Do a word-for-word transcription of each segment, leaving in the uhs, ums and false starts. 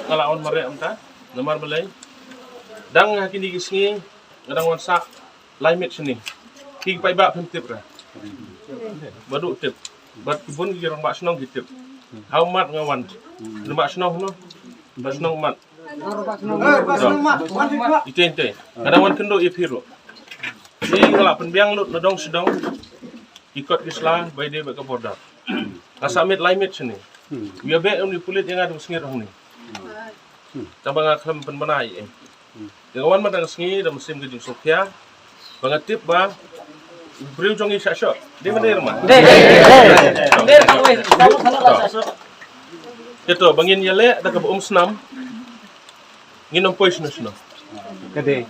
Nga la wan mareh mynta, namar balei? Dang ha kine ki sngi nga dang wan sah lai miet shane. Ki paidbah phim tip re. Bad u tip. Bad ki bun ki rangbah shnong ki tip. Ha u mat nga wan. Rangbah shnong no. Rangbah shnong mat. Ite ite. Nga dang wan kynduh ïa phi ruh. Nga la pynbiang lut na dong sha dong. Ki kot ki sla ba ïadei bad ka border. Nga sah miet lai miet shane. Ïa beh uni pulit ïa nga dang sngewthuh hangne. Tang ba nga khlem pynbna ïa. Nga wan mynta ka sngi da mynsiem ka jingsngewkhia. Ba nga tip ba u briew jong ngi shah shoh. Dei mynta dei ma? Dei, dei, dei. Dei, dei. Kato ba ngin ïaleh da kaba um snam. Ngin ym poi shano shano. Ka dei.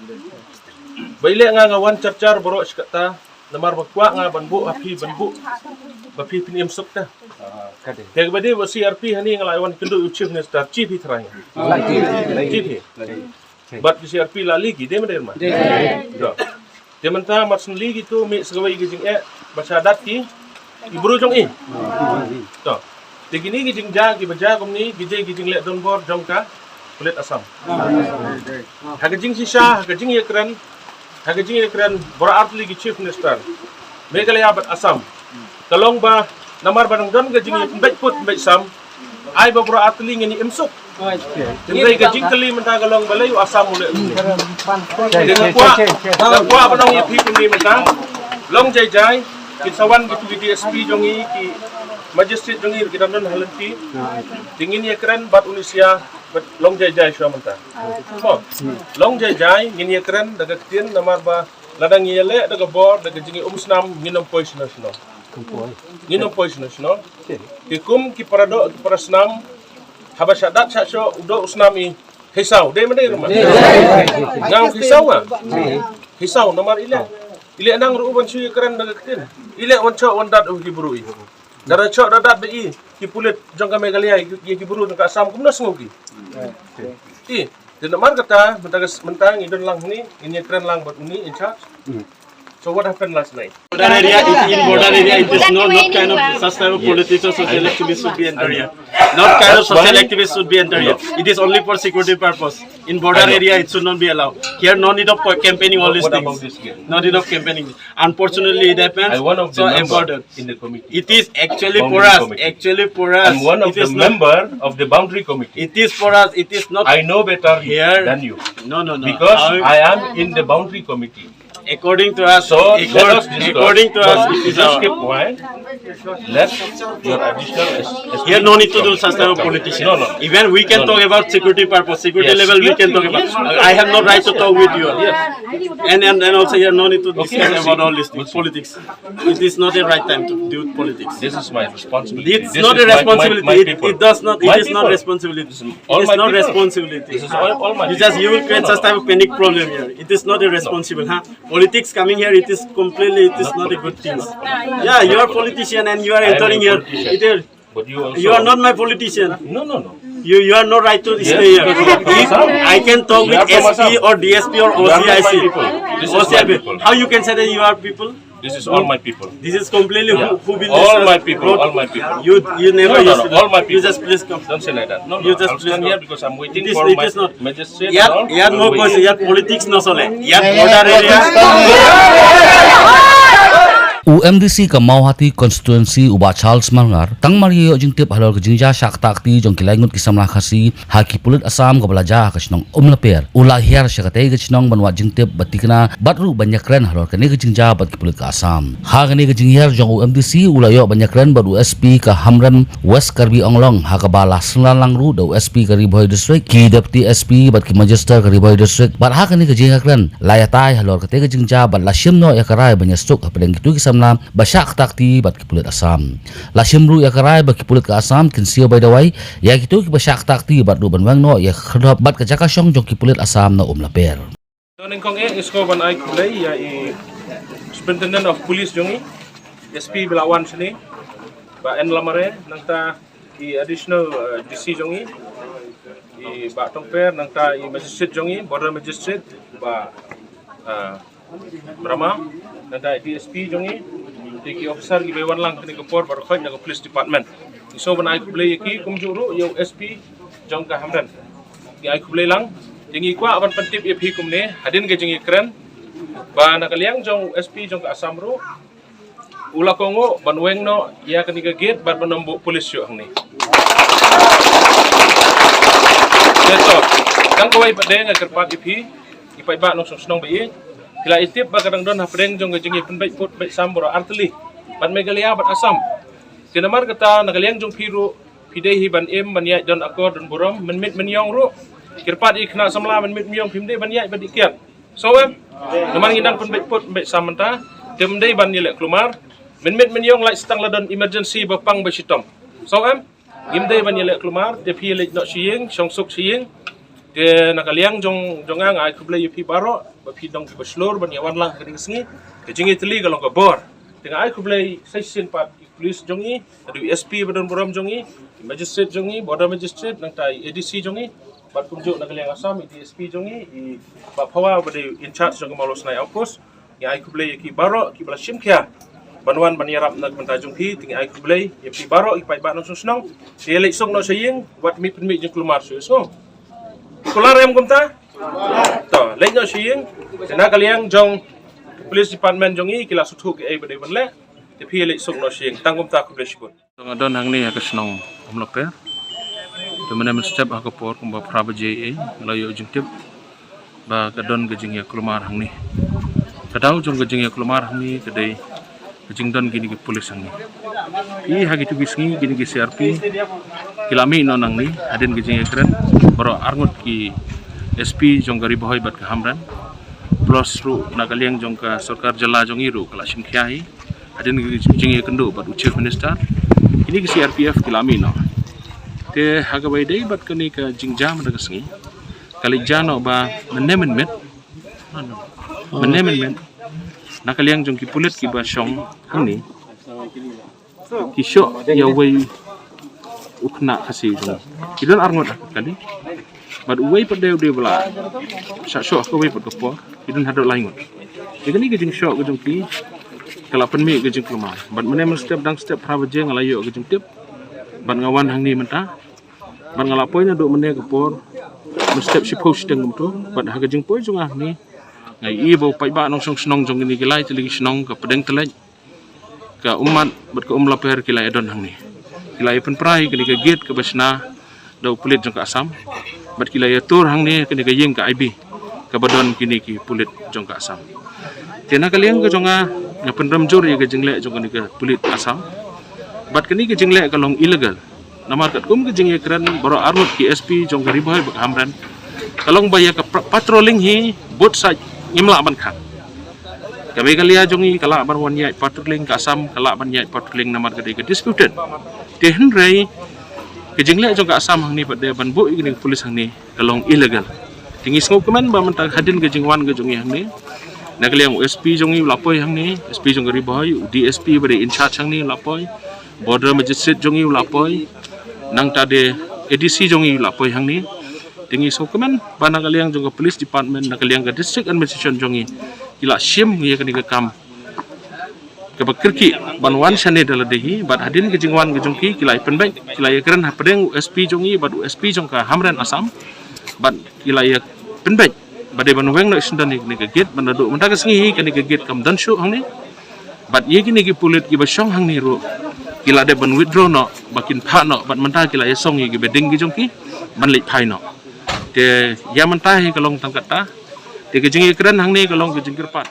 Ba ïaleh nga nga wan char char baroh shi katta. Namar ba kwah nga ban buh ha phi ban buh ba phi phin im suk te. Ka dei. Te ba dei ba C R P hangne nga la wan kynduh u Chief Minister, Chief hi trai. Chief hi. Bad ki C R P la lei ki, dei ma dei ma? Dei. Te mynta mat shen lei ki tu mih sa kawei ka jingeh ba sha dat ki, ki briew jong i. To. Te kine ki jingjia kiba jia kumne ki jia ki jingleh donbor jong ka pulit Assam. Ha ka jingshisha, ha ka jingïakren, ha ka jingïakren baroh artylli ki Chief Minister Meghalaya bad Assam. Ka long ba namar ba dang don ka jingïapynbeit put pynbeit sam, ai ba baroh artylli ngin ïa im suk. Hynrei ka jingkylli mynta ka long balei u Assam u leh kumne. Te nga kwah, nga kwah ban ong ïa phi kumne mynta. Long jai jai, kin sa wan kitu ki D S P jong ngi, ki magistrate jong ngi ruh ki dang don ha lynti. Te ngin ïakren bad u Nisia bad long jai jai shuwa mynta. Mo, long jai jai ngin ïakren da ka ktien namar ba lada ngi ïaleh da ka bor da ka jingïa um snam ngin ym poi shano shano. Ngin ym poi shano shano. Ki kum ki para doh ki para snam, haba shah dat shah shoh u doh u snam i, hei saw, dei ma dei ruh ma? Nga ong hei saw nga. Hei saw namar i leh, i leh nang ruh u ban shu ïakren da ka ktien. I leh wan shoh wan dat u ki briew i. Da da shoh da dat ba i ki pulit jong ka Meghalaya, i ki briew jong ka Assam kumno sngew ki. I, te namar kata mynta ka s-, mynta ngi don lang hangne, ngin ïakren lang bad uni in charge. So what happened last night? Border area, it, in border area, it is no, not kind of such type of politics or social activists should be enter here. Not kind of social activists should be enter here. It is only for security purpose. In border area, it should not be allowed. Here, no need of campaigning all these things. No need of campaigning. Unfortunately, it happens. I'm one of the member in the committee. It is actually for us. Actually for us. I'm one of the member of the boundary committee. It is for us. It is not. I know better here than you. No, no, no. Because I am in the boundary committee. According to us, so let us discuss. According to us, it is just our. Keep quiet. Let your additional. Here, no need to do such type of politician. No, no. Even we can talk about security purpose, security level, we can talk about. I have no right to talk with you. Yes. And, and, and also, here, no need to discuss about all this things, politics. It is not a right time to do politics. This is my responsibility. It's not a responsibility. It, it does not. It is not responsibility. It is not responsibility. This is all, all my people. You just, you will create such type of panic problem here. It is not a responsible, huh? Politics coming here, it is completely, it is not a good thing. Yeah, you are politician and you are entering here. It is, but you also, you are not my politician. No, no, no. You, you are not right to stay here. If I can talk with S P or D S P or O C I C, O C I P, how you can say that you are people? This is all my people. This is completely who, who built this. All my people, all my people. You, you never used to. All my people. You just please come. Don't say like that. No, no, you just please come here because I'm waiting for my magistrate and all. Yet, yet more question, yet politics no sole. Yet border area. U M D C ka Mawhati constituency u Bah Charles Marngar tang mar ïa ïoh jingtip halor ka jingjia shah ktah kti jong ki lai ngut ki samla Khasi ha ki pulit Assam kaba la jia ha ka shnong Umlaper. U la hiar sha katei ka shnong ban wad jingtip bad thikna bad ruh ban ïakren halor kane ka jingjia bad ki pulit ka Assam. Ha kane ka jinghiar jong u M D C u la ïoh ban ïakren bad u S P ka Hamren West Karbi Anglong ha kaba la synran lang ruh da u S P ka Ri Bhoi District, ki Deputy S P bad ki Magistrate ka Ri Bhoi District bad ha kane ka jingïakren la ïatai halor katei ka jingjia bad la shim noh ïa ka rai ban ïasuk hapdeng kito ki samla ba shah ktah kti bad ki pulit Assam. La shim ruh ïa ka rai ba ki pulit ka Assam kin siew bai dawai ïa kito kiba shah ktah kti bad ruh ban weng noh ïa ka khyrdop bad ka jaka shong jong ki pulit Assam na Umlaper. To nyngkong eh ngi sngewbha ban ai khublei ïa i Superintendent of Police jong ngi, S P ba la wan shane, Bah N Lamare, nangta i Additional, eh, D C jong ngi, i Bah Tongper, nangta i Magistrate jong ngi, Border Magistrate, Bah, eh, Brahma, nangta i D S P jong ngi, te ki officer kiba wan lang kane ka por baroh khoit na ka Police Department. Ngi sngewbha ban ai khublei ïa ki kumjuh ruh ïa u S P jong ka Hamren. Ngi ai khublei lang. Te ngi kwah ban pyntip ïa phi kumne, hadien ka jingïakren ba na ka liang jong u S P jong ka Assam ruh u la kohnguh ban weng noh ïa kane ka gate bad ban ym buh pulit shuh hangne. Te to, tang kawei pat de nga kyrpad ïa phi, i paidbah nongshong shnong ba ïeit, phi la ïa tip ba ka dang don hapdeng jong ka jingïapynbeit put beit sam baroh artylli bad Meghalaya bad Assam. Te namar kata na ka liang jong phi ruh phi dei hi ban im ban ïaid don akor don burom mynmiet mynïong ruh. Kyrpad ïa khynnah samla mynmiet mynïong phim dei ban ïaid ban dih kiad. Sngewbha em? Namar ngi dang pynbeit put beit sam mynta. Te ym dei ban ïaleh kulmar. Mynmiet mynïong lait stang la don emergency ba pang ba shitom. Sngewbha em? Ngim dei ban ïaleh kulmar, te phi leit noh sha ïing, shong suk sha ïing. Te na ka liang jong jong nga, nga ai khublei ïa phi baroh ba phi dang kiba shlur ban ïa wan lang ha kane ka sngi. Ka jingïatylli ka long ka bor. Te nga ai khublei sa shisien pat ïa ki pulit jong ngi, ïa u S P ba don burom jong ngi, ïa ki magistrate jong ngi, border magistrate, nangta ïa ki A D C jong ngi, bad kumjuh na ka liang Assam, ïa ki D S P jong ngi, ïa i Bah Phawa ba dei in charge jong ka Mawlasnai outpost. Ngi ai khublei ïa ki baroh kiba la shim khia ban wan ban ïarap na ka bynta jong phi. Te ngi ai khublei ïa phi baroh ïa ki paidbah nongshong shnong. Te leit suk noh sha ïing, wat mih pynmih jingkulmar shuh shuh. Kular em kumta? To, leit noh sha ïing. Te na ka liang jong police department jong ngi ki la sngewthuh kaei ba dei ban leh. Te phi leit suk noh sha ïing. Tang kumta, khublei shibun. Nga don hangne ha ka shnong Umlaper. Te mynne mynstep ha ka por kumba phra baje ei, nga la ïoh jingtip ba ka don ka jingïakulmar hangne. Ka daw jong ka jingïakulmar hangne ka dei ka jingdon kine ki pulit hangne. Phi, ha kito ki sngi kine ki C R P ki la mih noh nangne, hadien ka jingïakren baroh arngut ki S P jong ka Ri Bhoi bad ka Hamren. Plus ruh na ka liang jong ka sorkar jylla jong ngi ruh ka la shim khia hi. Hadien ka jingïakynduh bad u Chief Minister, kine ki C R P F ki la mih noh. Te ha kaba ïadei bad kane ka jingjia mynta ka sngi, ka leit jia noh ba mynne mynmiet, mynne mynmiet, na ka liang jong ki pulit kiba shong hangne, ki shoh ïa uwei u khynnah Khasi jong ngi. Ki don arngut ha ka kali. Bad uwei pat de u dei ba la shah shoh ha kawei pat ka por. Ki don haduh lai ngut. Ïa kane ka jingshoh ka jong ki ka la pynmih ka jingkulmar. Bad mynne mynstep dang step phra baje nga la ïoh ka jingtip. Bad nga wan hangne mynta. Bad nga la poi naduh mynne ka por mynstep shiphew shiteng kumto. Bad ha ka jingpoi jong nga hangne, nga ïohi ba u paidbah nongshong shnong jong kine ki lai tylli ki shnong, ka Pdeng Tyleit, ka Ummat bad ka Umlaper ki la ïa don hangne. Ki la ïa pynpra ïa kane ka gate kaba shna da u pulit jong ka Assam. Bad ki la ïa tur hangne kane ka ïing ka I B kaba don kine ki pulit jong ka Assam. Te na ka liang ka jong nga, nga pynrem jur ïa ka jingleh jong kane ka pulit Assam. Bad kane ka jingleh ka long illegal. Namar katkum ka jingïakren baroh arngut ki S P jong ka Ri Bhoi bad ka Hamren, ka long ba ïa ka pra-, patrolling hi bad sa ngim lah ban khang. Ka Meghalaya jong ngi ka lah ban wan ïaid patrolling, ka Assam ka lah ban ïaid patrolling namar ka dei ka disputed. Te hynrei ka jingleh jong ka Assam hangne pat de ban buh ïa kine ki pulit hangne ka long illegal. Te ngi sngewkmen ba mynta hadien ka jingwan ka jong ngi hangne, na ka liang u S P jong ngi u la poi hangne, S P jong ka Ri Bhoi, u D S P ba dei in charge hangne u la poi, border magistrate jong ngi u la poi, nangta de A D C jong ngi u la poi hangne. Te ngi sngewkmen ba na ka liang jong ka police department, na ka liang ka district administration jong ngi, ki la shim ïa kane ka kam kaba kyrkieh ban wan shane da lade hi. Bad hadien ka jingwan ka jong ki, ki la ïa pynbeit, ki la ïakren hapdeng u S P jong ngi bad u S P jong ka Hamren Assam. Bad ki la ïa pynbeit ba dei ban weng noh shisyndon ïa kane ka gate, bad naduh mynta ka sngi hi kane ka gate kam don shuh hangne. Bad ïa kine ki pulit kiba shong hangne ruh ki la dep ban withdraw noh ba kin phah noh, bad mynta ki la ïa song ïa kiba ding ki jong ki ban leit phai noh. Te ïa mynta hi ka long tang katta. Te ka jingïakren hangne ka long ka jingkyrpad.